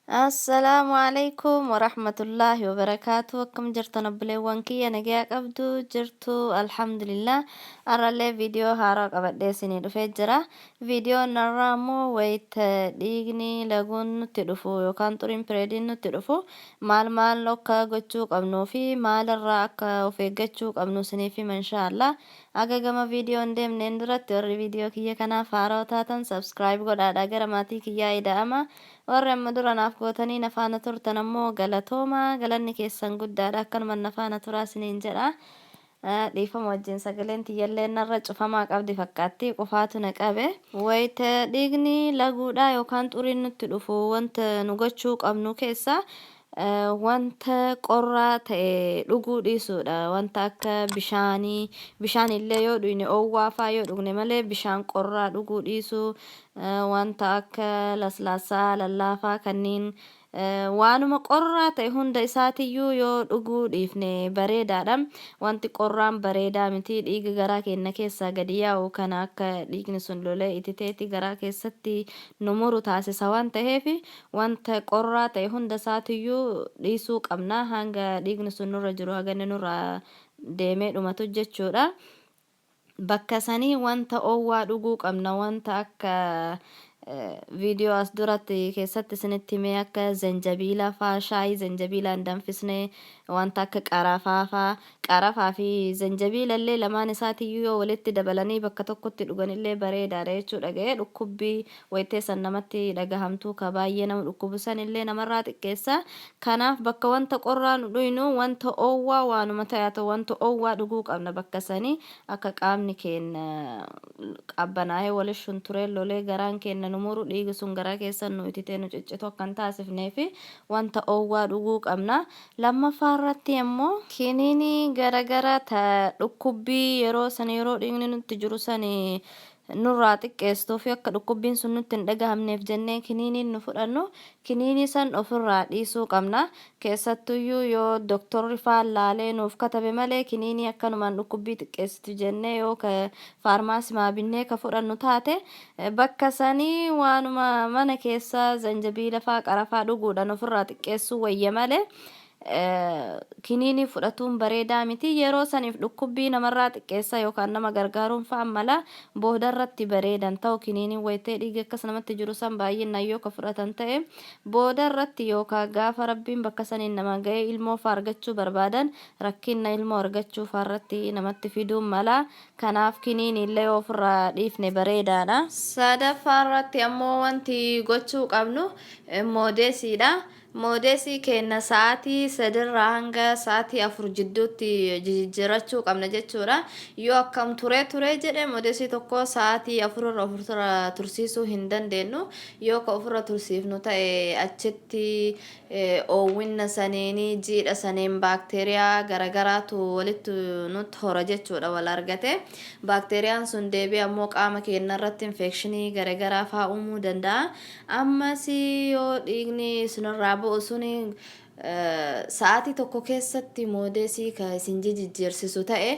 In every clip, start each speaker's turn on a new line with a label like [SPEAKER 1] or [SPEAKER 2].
[SPEAKER 1] Assalaamu alaikum warahmatullaahi wabarakaatu. Akkam jirtan obboleewwan kiyya? Nagayaa qabdu jirtu? Alhamdulillah, har'allee viidiyoo haaraa qabadhee isinii dhufee jira. Viidiyoon har'aa immoo wayita dhiigni laguun nutti dhufu yookaan xuriin pireediin nutti dhufu maal maal akka gochuu qabnuu fi maalirraa akka of eeggachuu qabnu isiniif hima, inshaallah. Aga gama viidiyoo hin deemneen duratti, warri viidiyoo kiyya kanaaf haarawaa taatan subscribe godhaadha gara maatii kiyyaa ida'ama. Warri amma dura naaf gootanii na faana turtan ammoo galatooma, galanni keessan guddaadha. Akkanuma na faana turaa isiniin jedha. Dhiifama wajjin, sagaleen tiyyallee narra cufamaa qabdi fakkaatti, qufaatu na qabe. Wayita dhiigni laguudhaa yookaan xuriin nutti dhufu wanta nu gochuu qabnu keessaa wanta qorraa ta'e dhuguu dhiisuudha. Wanta akka bishaanii, bishaan illee yoo dhugne oowwaa faa yoo dhugne malee bishaan qorraa dhuguu dhiisuu, wanta akka laslaasaa, lallaafaa kanneen waanuma qorraa ta'e hunda isaatiyyuu yoo dhuguu dhiifne bareedaadha. Wanti qorraan bareedaa miti. Dhiiga garaa keenya keessaa gadi yaa'u kana akka dhiigni sun lolee ititeeti garaa keessatti nu muru taasisa waan ta'eef, wanta qorraa ta'e hunda isaatiyyuu dhiisuu qabna hanga dhiigni sun nurra jiru, haga inni nurraa deemee dhumatu jechuudha. Bakka sanii wanta oowwaa dhuguu qabna. Wanta akka viidiyoo as duratti keessatti isinitti himee, akka zanjabiila faa, shaayii zanjabiilaan danfisnee, wanta akka qarafaa faa, qarafaa fi zanjabiila illee lamaan isaatiyyuu yoo walitti dabalanii bakka tokkotti dhuganillee bareedaadha jechuudha. Ga'ee dhukkubbii wayitee san namatti dhagahamtuu ka baay'ee nama dhukkubu san illee namarraa xiqqeessa. Kanaaf bakka wanta qorraa nu dhuynu wanta oowwaa, waanuma ta'e haa ta'u, wanta oowwaa dhuguu qabna bakka sanii, akka qaamni keenya qabbanaa'ee wali shunturee lolee garaan keenya nu muru, dhiigi sun garaa keessa nu ititee nu ciccitu akka hin taasifneefi wanta oowwaa dhuguu qabna. Lammaffaa irratti ammoo kiniinii garagaraa ta dhukkubbii yeroo san, yeroo dhiigni nutti jiru san nurraa xiqqeessituu fi akka dhukkubbiin sun nutti hin dhagahamneef jennee kiniiniin nu fudhannu, kiniinii san ofirraa dhiisuu qabna. Keessattuyyuu yoo doktorri faan laalee nuuf katabe malee, kiniinii akkanumaan dhukkubbii xiqqeessitu jennee yoo ka faarmaasimaa binnee ka fudhannu taate, bakka sanii waanuma mana keessaa zanjabiila faa, qarafaa dhuguudhaan ofirraa xiqqeessuu wayya malee kiniinii fudhatuun bareedaa miti. Yeroo saniif dhukkubbii namarraa xiqqeessa yookaan nama gargaaruun fa'aan mala, boodarratti bareedan ta'u. Kiniiniin wayitee dhiigi akkas namatti jiru san baay'inaan yoo ka fudhatan ta'e, boodarratti yookaan gaafa Rabbiin bakka saniin nama ga'ee ilmoo fa'aa argachuu barbaadan, rakkinna ilmoo argachuu fa'aarratti namatti fiduun mala. Kanaaf kiniinii illee yoo ofirraa dhiifne bareedaadha. Sadaffaa irratti ammoo wanti gochuu qabnu moodeesiidha. Moodesii keenna sa'aatii sadirraa hanga sa'aatii 4 jidduutti jijijjiirrachuu qabna jechuudha. Yoo akkam turee turee jedhe moodesii tokko sa'aatii 4 irra ofirra tursiisuu hin dandeenyu. Yoo ka ofirra tursiifnu ta'e, achitti oowwinna saniini, jiidha saniin baakteeriyaa garagaraatu walitti nutti hora jechuudha wal argate. Baakteeriyaan sun deebi'ee ammoo qaama keenya irratti infekshinii garagaraa faa uumuu danda'a. Ammas yoo dhiigni isinirraa bu'u suni sa'aatii tokko keessatti moodeesii ka isin jijijjiirsisu ta'e,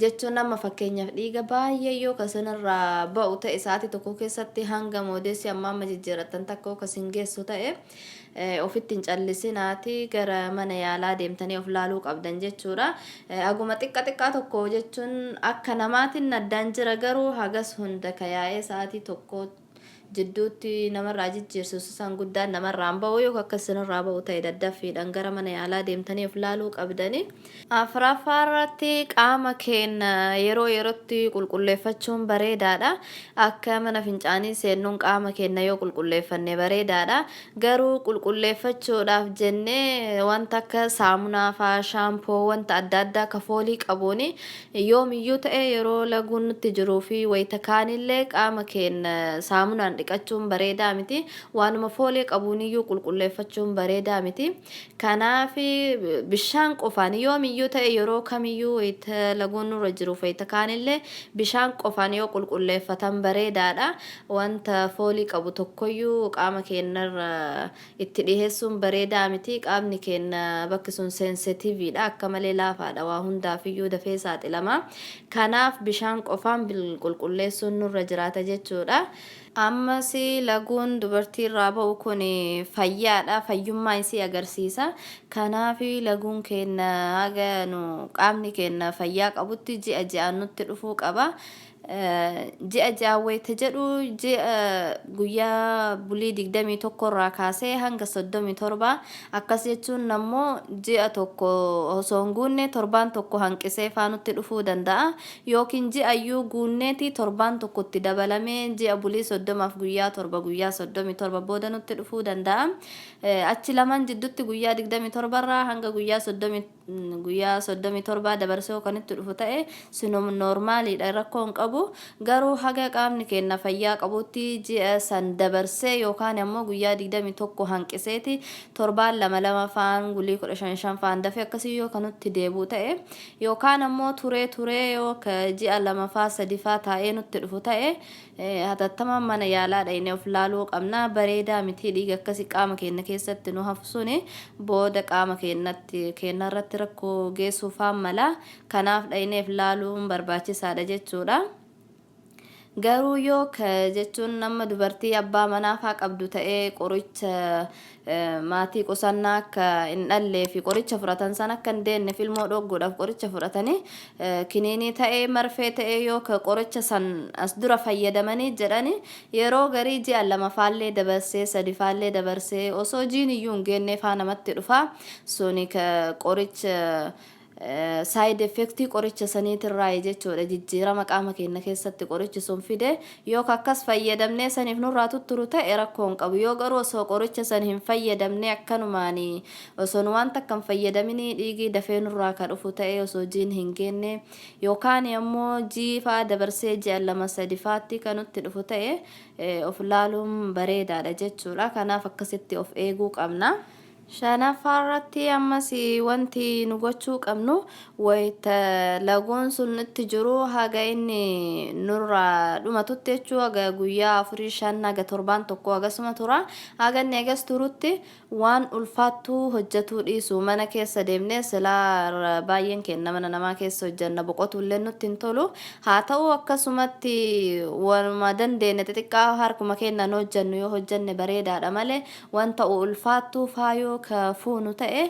[SPEAKER 1] jechuun amma fakkeenyaaf dhiiga baay'ee yoo ka isinirraa ba'u ta'e, sa'aatii tokko keessatti hanga moodeesii amma amma jijjiirrattan takka ka isin geessu ta'e, ofitti hin callisinaati gara mana yaalaa deemtanii of laaluu qabdan jechuudha. Aguma xiqqa xiqqaa tokko jechuun akka namaatiin addaan jira, garuu hagas hunda ka yaa'ee sa'aatii tokko jidduutti namarraa jijjiirsisu san guddaan namarraa hin ba'u. Yoo akka isinirraa ba'u ta'e, daddaffiidhaan gara mana yaalaa deemtanii of laaluu qabdani. Afuraffaa irratti qaama keenya yeroo yerootti qulqulleeffachuun bareedaadha. Akka mana fincaanii seennuun qaama keenya yoo qulqulleeffanne bareedaadha. Garuu qulqulleeffachuudhaaf jennee wanta akka saamunaa faa, shaampoo, wanta adda addaa ka foolii qabuuni yoomiyyuu ta'e yeroo laguun nutti jiruu fi wayita kaanillee qaama keenya saamunaan dhiqachuun bareedaa miti. Waanuma foolee qabuuniyyuu qulqulleeffachuun bareedaa miti. Kanaaf bishaan qofaan yoomiyyuu ta'e, yeroo kamiyyuu, wayita laguun nurra jiruuf wayita kaanillee bishaan qofaan yoo qulqulleeffatan bareedaadha. Wanta foolii qabu tokkoyyuu qaama keenyarra itti dhiheessuun bareedaa miti. Qaamni keenya bakki sun seensitiiviidha, akka malee laafaadha, waa hundaafiyyuu dafee saaxilama. Kanaaf bishaan qofaan qulqulleessuun nurra jiraata jechuudha. Ammas laguun dubartii irraa ba'u kun fayyaadha. Fayyummaa isii agarsiisa. Kanaaf laguun keenna haga nu qaamni keenna fayyaa qabutti ji'a ji'aan nutti dhufuu qaba. Ji'a ji'aan wayita jedhu ji'a guyyaa bulii 21 irraa kaasee hanga 37. Akkas jechuun ammoo ji'a tokko osoo hin guunne torbaan tokko hanqisee faa nutti dhufuu danda'a. Yookiin ji'a iyyuu guunneeti torbaan tokko itti dabalamee ji'a bulii 30f guyyaa 7 guyyaa 37 booda nutti dhufuu danda'a. Achi lamaan jiddutti guyyaa 27 irraa hanga guyyaa 30 guyyaa 37 dabarsee yoo kan itti dhufu ta'e sinum noormaaliidha, rakkoo hin qabu. Garuu haga qaamni keenna fayyaa qabutti ji'a san dabarsee yookaan ammoo guyyaa 21 hanqiseeti torbaan lama lama faan gulii 15 5 faan dafee akkasii yoo kan nutti deebi'u ta'e yookaan ammoo turee turee yoo ka ji'a lama faa sadi faa taa'ee nutti dhufu ta'e hatattamaan mana yaalaa dhaynee of laaluu qabna. Bareedaa miti dhiiga akkasii qaama keenya keessatti nu hafu suni booda qaama keenyatti keenya irratti rakkoo geessuu faan mala. Kanaaf dhayneef laaluun barbaachisaadha jechuudha. Garuu yoo ka jechuun nama dubartii abbaa manaa faa qabdu ta'ee qoricha maatii qusannaa akka hin dhallee fi qoricha fudhatan san akka hin deemneef ilmoo dhogguudhaaf qoricha fudhatanii kiniinii ta'ee marfee ta'ee yoo ka qoricha san as dura fayyadamanii jedhani yeroo garii ji'a lama faallee dabarsee sadi faallee dabarsee osoo jiin iyyuu hin geennee faa namatti dhufa. Suni ka qoricha side effect qoricha saniitirraayi jechuudha. Jijjiirama qaama keenya keessatti qorichi sun fide yoo akkas fayyadamnee saniif nurraa tutturu ta'e rakkoo hin qabu. Yoo garuu osoo qoricha san hin fayyadamnee akkanumaan osoo nu waan takka hin fayyadaminii dhiigii dafee nurraa ka dhufu ta'e osoo jiin hin geenne yookaan ammoo jiifaa dabarsee ji'a lama sadi faatti kan nutti dhufu ta'e of laaluun bareedaadha jechuudha. Kanaaf akkasitti of eeguu qabna. Shanaffaa irratti ammas wanti nu gochuu qabnu wayita laguun sun nutti jiru haga inni nurraa dhumatutti jechuu haga guyyaa afurii shan haga torbaan tokko hagasuma tura. Haga inni hagas turutti waan ulfaattuu hojjatuu dhiisu. Mana keessa deemnee silaa baay'een keenya mana namaa keessa hojjanna, boqotuullee nutti hin tolu. Haa ta'u akkasumatti waanuma dandeenye xixiqqaa harkuma keenyaan hojjannu yoo hojjanne bareedaadha malee wanta ulfaattuu faa yoo ka fuunu ta'e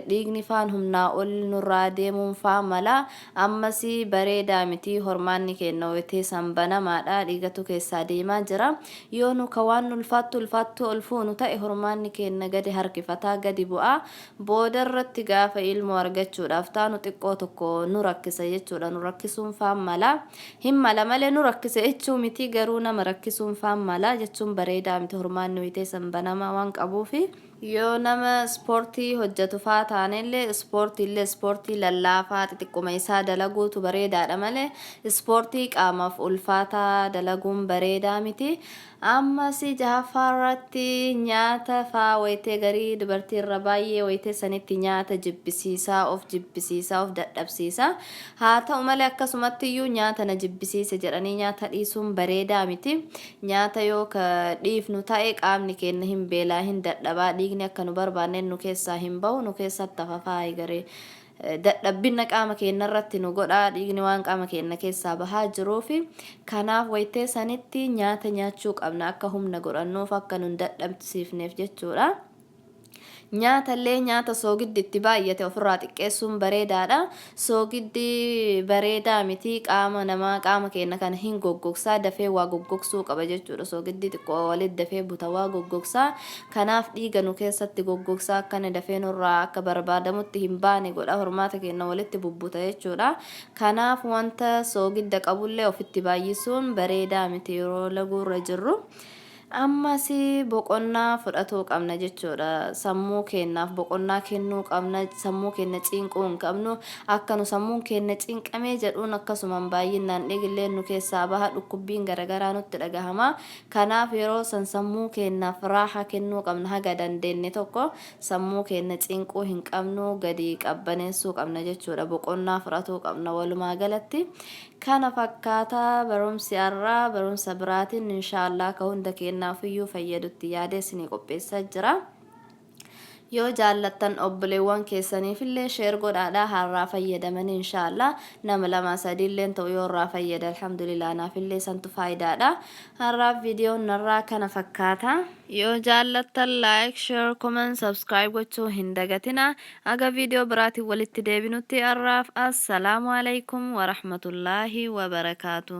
[SPEAKER 1] dhiigni faan humnaa ol nurraa deemuun faa mala. Ammas bareedaa miti. Hormaanni keenna waytee san banamaadha, dhiigatu keessaa deemaa jira. Yoo nu ka waan ulfaattuu ulfaattuu ol fuunu ta'e hormaanni keenna gadi harkifataa gadi bu'a. Booda irratti gaafa ilmoo argachuudhaaf taanu xiqqoo tokko nu rakkisa jechuudha. Nu rakkisuun faan mala. Hin mala malee nu rakkise jechuu miti, garuu nama rakkisuun faan mala jechuun bareedaa miti hormaanni wayitee san banamaa waan qabuufi. Yoo nama ispoortii hojjatu faa taanellee ispoortiillee ispoortii lallaafaa xixiqquma isaa dalaguutu bareedaadha malee ispoortii qaamaaf ulfaataa dalaguun bareedaa miti. Ammas jahaffaa irratti nyaata faa wayitee garii dubartii irra baay'ee wayitee sanitti nyaata jibbisiisaa, of jibbisiisaa, of dadhabsiisa. Haa ta'u malee akkasumatti iyyuu nyaata na jibbisiise jedhanii nyaata dhiisuun bareedaa miti. Nyaata yoo ka dhiifnu ta'e qaamni keenya hin beelaa, hin dadhabaa, dhiigni akka nu barbaanneen nu keessaa hin bahu, nu keessatti hafa faayi garee. Dadhabbinna qaama keenya irratti nu godha, dhiigni waan qaama keenya keessaa bahaa jiruufi. Kanaaf wayitee sanitti nyaata nyaachuu qabna akka humna godhannuuf, akka nun dadhabsiifneef jechuudha. Nyaata illee nyaata soogiddi itti baay'ate ofirraa xiqqeessuun bareedaadha. Soogiddi bareedaa miti, qaama namaa qaama keenya kana hin goggogsaa, dafee waa goggogsuu qaba jechuudha. Soogiddi xiqqoo walitti dafee buta, waa goggogsaa. Kanaaf dhiiga nu keessatti goggogsaa, akkana dafee nurraa akka barbaadamutti hin baane godha, hormaata keenya walitti bubbuta jechuudha. Kanaaf wanta soogidda qabullee ofitti baay'isuun bareedaa miti yeroo laguurra jirru. Ammas boqonnaa fudhatuu qabna jechuudha. Sammuu keenyaaf boqonnaa kennuu qabna. Sammuu keenya cinquu hin qabnu. Akka nu sammuun keenya cinqamee jedhuun akkasumaan baay'inaan dhiigillee nu keessaa baha, dhukkubbiin garaagaraa nutti dhagahama. Kanaaf yeroo san sammuu keenyaaf raahaa kennuu qabna haga dandeenye tokko. Sammuu keenya cinquu hin qabnu, gadi qabbaneessuu qabna jechuudha. Boqonnaa fudhatuu qabna walumaa galatti. Kana fakkaata barumsi har'aa. Barumsa biraatiin inshaallah ka hunda keenyaaf iyyuu fayyadutti yaadee isinii qopheessaa jira. Yoo jaallattan obboleewwan keessaniifillee share godhaadha harraa fayyadamanii inshaallah. Nama 2 3 illeen ta'u yoo irraa fayyade alhamdulillah naafillee santu faayidaadha. Har'aaf viidiyoon narraa kana fakkaata. Yoo jaallattan like, share, comment, subscribe gochuu hin dagatina. Haga viidiyoo biraatiin walitti deebinutti har'aaf assalaamu alaikum warahmatullaahi wabarakaatu.